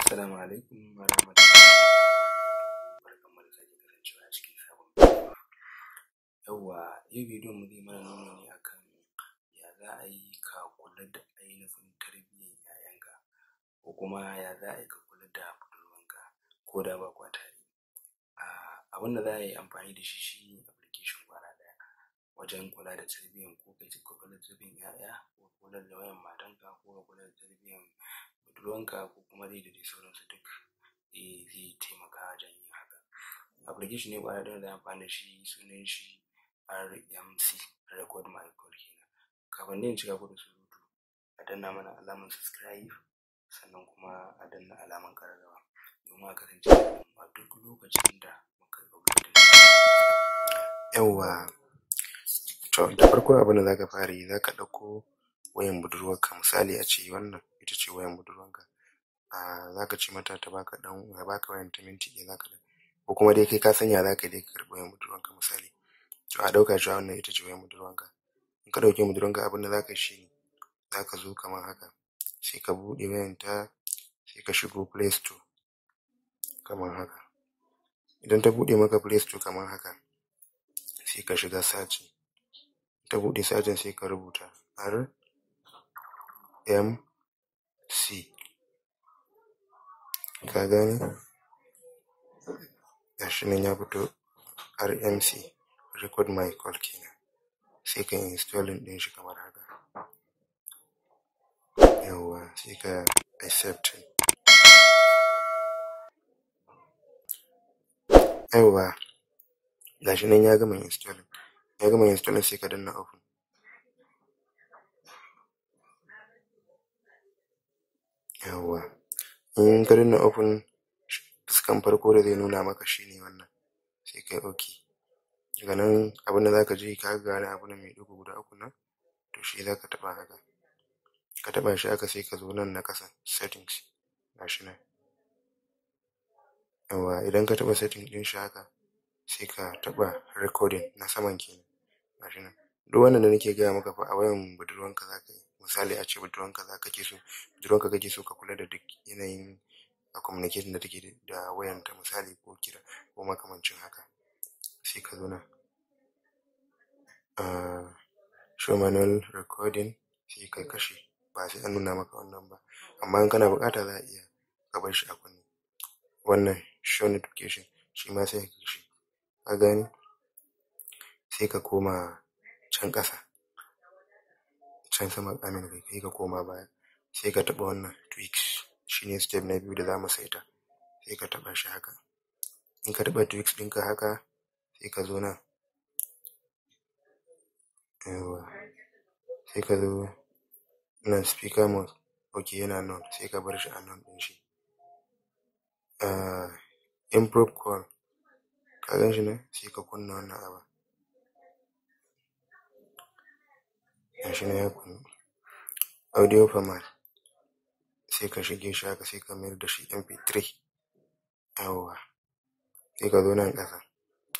Assalamu alaikum warahmatullahi wabarakatuh. Barkanmu da sake kasancewa a cikin sabon bidiyo. Yawwa, yau bidiyon mu zai mana nuni ne akan ya za a yi ka kula da ainihin tarbiyyar 'ya'yanka, ko kuma ya za a yi ka kula da budurwanka ko da ba kwa tare. Abin da za a yi amfani da shi shi ne application ƙwara ɗaya wajen kula da tarbiyyar, ko ka kula da tarbiyyar 'ya'ya, ko ka kula da wayan matanka, ko ka kula da tarbiyyar budurwanka, ko kuma dai da dai sauransu, duk zai taimaka wajen yin haka. Application ne ƙwara ɗaya da za a yi amfani da shi, sunan shi RMC, Record My Call kenan. Kafin dai in cika ku da surutu, a danna mana alamar subscribe, sannan kuma a danna alamar ƙararrawa domin a kasance da mu a duk lokacin da muka yi uploading. Yawwa, to da farko abin da zaka fara yi, zaka ɗauko wayan budurwarka. Misali a ce wannan ita ce wayan budurwarka, zaka ce mata ta baka ɗan ta baka wayan ta minti ɗaya, zaka, ko kuma dai kai ka san ya zaka yi dai ka karɓi wayan budurwarka. Misali, to a ɗauka cewa wannan ita ce wayan budurwarka. In ka ɗauki budurwarka, abin da zaka yi shi ne zaka zo kamar haka, sai ka buɗe wayan ta, sai ka shigo Play Store kamar haka. Idan ta buɗe maka Play Store kamar haka, sai ka shiga searching. Ta buɗe searching, sai ka rubuta RMC. Ka gane? Gashi nan ya fito, RMC, Record My Call kenan. Sai ka installing ɗin shi kamar haka. Yawwa, sai ka accepting. Yawwa, gashi nan ya gama installing. Ya gama installing, sai ka danna open. Yawwa, in ka danna open, fuskan farko da zai nuna maka shine wannan, sai kai okay. Daga nan abin da zaka je, ka ga wani abu nan mai ɗigo guda uku nan, to shi zaka taɓa haka. Ka taɓa shi haka, sai ka zo nan na ƙasa, settings, gashi nan. Yawwa, idan ka taɓa setting ɗin shi haka, sai ka taɓa recording na saman kenan, gashi nan. Duk wannan da nake gaya maka fa, a wayan budurwanka zaka yi. Misali a ce budurwanka za kake so, budurwanka kake so ka kula da duk yanayin communication da take da wayanta, misali ko kira ko makamancin haka. Sai ka zo nan, show manual recording, sai ka kashe. Ba sai an nuna maka wannan ba, amma in kana buƙata za a iya ka bar shi a kunne. Wannan show notification shi ma sai ka kashe. Ka gane? Sai ka koma can ƙasa, can sama, amin kai, sai ka koma baya, sai ka taɓa wannan tweaks. Shine step na biyu da za mu saita. Sai ka taɓa shi haka. In ka taɓa tweaks ɗinka haka, sai ka zo nan. Yawwa, sai ka zo nan speaker mode. Okay, yana none, sai ka bar shi a none ɗin shi. Improve call, ka gan shi nan, sai ka kunna wannan abun. Gashi nan ya kunnu. Audio format, sai ka shige shi haka, sai ka mayar da shi MP3. Yawwa, sai ka zo nan ƙasa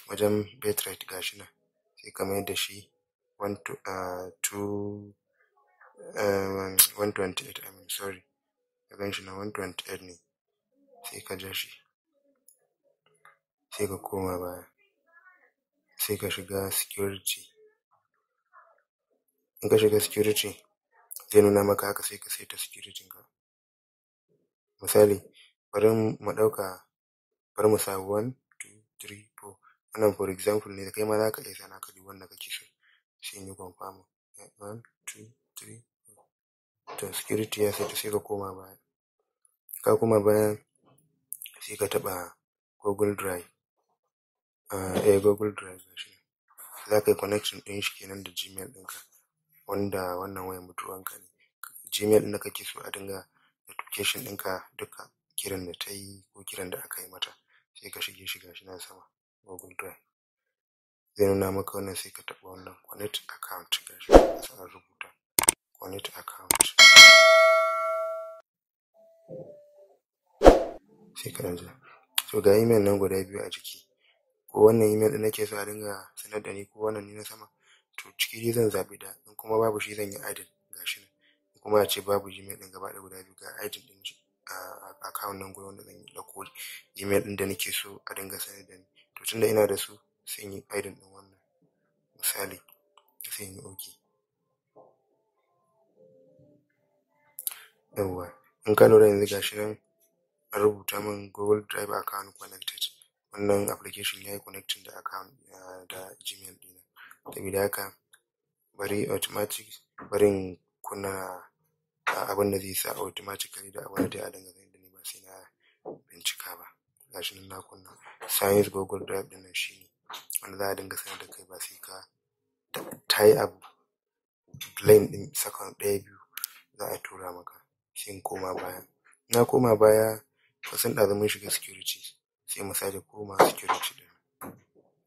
wajen bitrate, gashi nan, sai ka mayar da shi one two two 128, I mean, sorry. Ka gan shi nan, 128 ne. Sai ka ja shi, sai ka koma baya, sai ka shiga security. In ka shiga security, zai nuna maka haka, sai ka saita security ka. Misali, bari mu ɗauka, bari mu sa 1 2 3 4. Wannan for example ne, kai ma za ka iya sa naka duk wanda kake so. Sai in yi confirm, 1 2 3 4. To, security ya saita, sai ka koma baya. Ka koma baya, sai ka taɓa Google Drive. Google Drive, gashi nan. Za ka yi connection ɗin shi kenan da Gmail ɗinka, wanda wannan wayan budurwanka ne. Gmail ɗin da kake so a dinga notification ɗinka duka kiran da ta yi ko kiran da aka yi mata, sai ka shige shi. Gashi nan sama, Google Drive. Zai nuna maka wannan, sai ka taɓa wannan connect account. Gashi nan ƙasa an rubuta connect account. Sai ka ɗan jira. So ga email nan guda biyu a jiki, ko wannan email ɗin nake so a dinga sanar da ni, ko wannan ne na sama. To, ciki dai zan zaɓi ɗaya. In kuma babu shi, zan yi adding, gashi nan. In kuma a ce babu Gmail ɗin gaba ɗaya guda biyu, ga adding ɗin. account nan gurin wanda zan ɗauko email ɗin da nake so a dinga sanar da ni. To tunda ina da su, sai in yi adding ɗin wannan, misali, sai in yi okay. Yawwa, in ka lura yanzu gashi nan an rubuta min Google Drive account connected. Wannan application ya yi connecting da account da Gmail ɗina. Sabida haka bari automatic, bari in kunna abin da zai sa automatically da abin da a dinga sanar da ni ba sai na bincika ba. Gashi nan na kunna Science Google Drive ɗin nan, shine wanda za a dinga sanar da kai ba sai ka ta yi abu blame ɗin second ɗaya biyu za a tura maka. Sai in koma baya. Na koma baya, kusan ɗazu mun shiga security, sai mu sake koma security ɗin.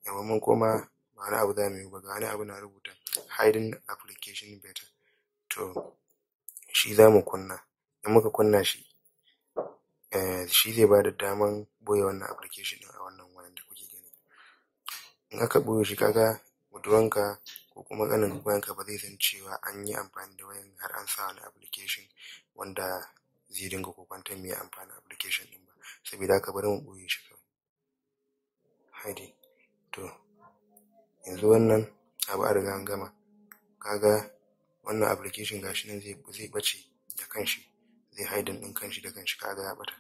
Yawwa, mun koma, ba wani abu za mu yi ba. Ga wani abu na rubuta hiding application beta. To shi za mu kunna. In muka kunna shi, shi zai ba da daman ɓoye wannan application ɗin a wannan wayan da kuke gani. In aka ɓoye shi, kaga budurwanka ko kuma ƙanin wayanka ba zai san cewa an yi amfani da wayan har an sa wani application wanda zai dinga kokwanton meye amfanin application ɗin ba. Sabida haka bari mu ɓoye shi kawai, hiding. To yanzu wannan abu an riga an gama. Kaga wannan application gashi nan zai ɓace da kanshi, zai hiding ɗin kanshi da kanshi. Kaga ya ɓata.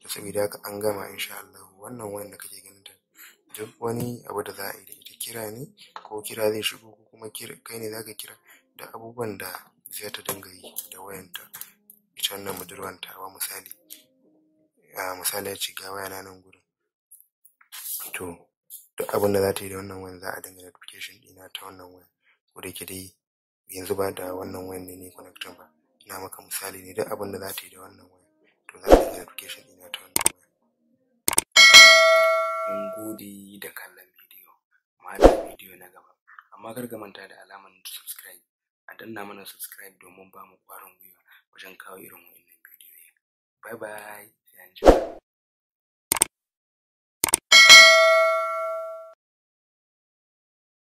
To sabida haka an gama, insha Allahu. Wannan wayan da kake ganin ta, duk wani abu da za a yi da ita, kira ne ko kira zai shigo ko kuma kai ne zaka kira, da abubuwan da zai ta dinga yi da wayanta ita wannan budurwan tawa, misali, a misali ace ga wayana nan gurin, to duk abin da za ta yi da wannan wayan, za a dinga notification ɗina ta wannan wayan. Ko da yake dai yanzu ba da wannan wayan ne nayi connecting ba, ina maka misali ne. Duk abin da za ta yi da wannan wayan, to za a dinga notification ɗina ta wannan wayan. Mun gode da kallon bidiyo. Mu haɗu a bidiyo na gaba. Amma kar ka manta da alamar subscribe. A danna mana subscribe domin ba mu ƙwarin gwiwa wajen kawo irin waɗannan bidiyoyi. Bye bye, sai anjima.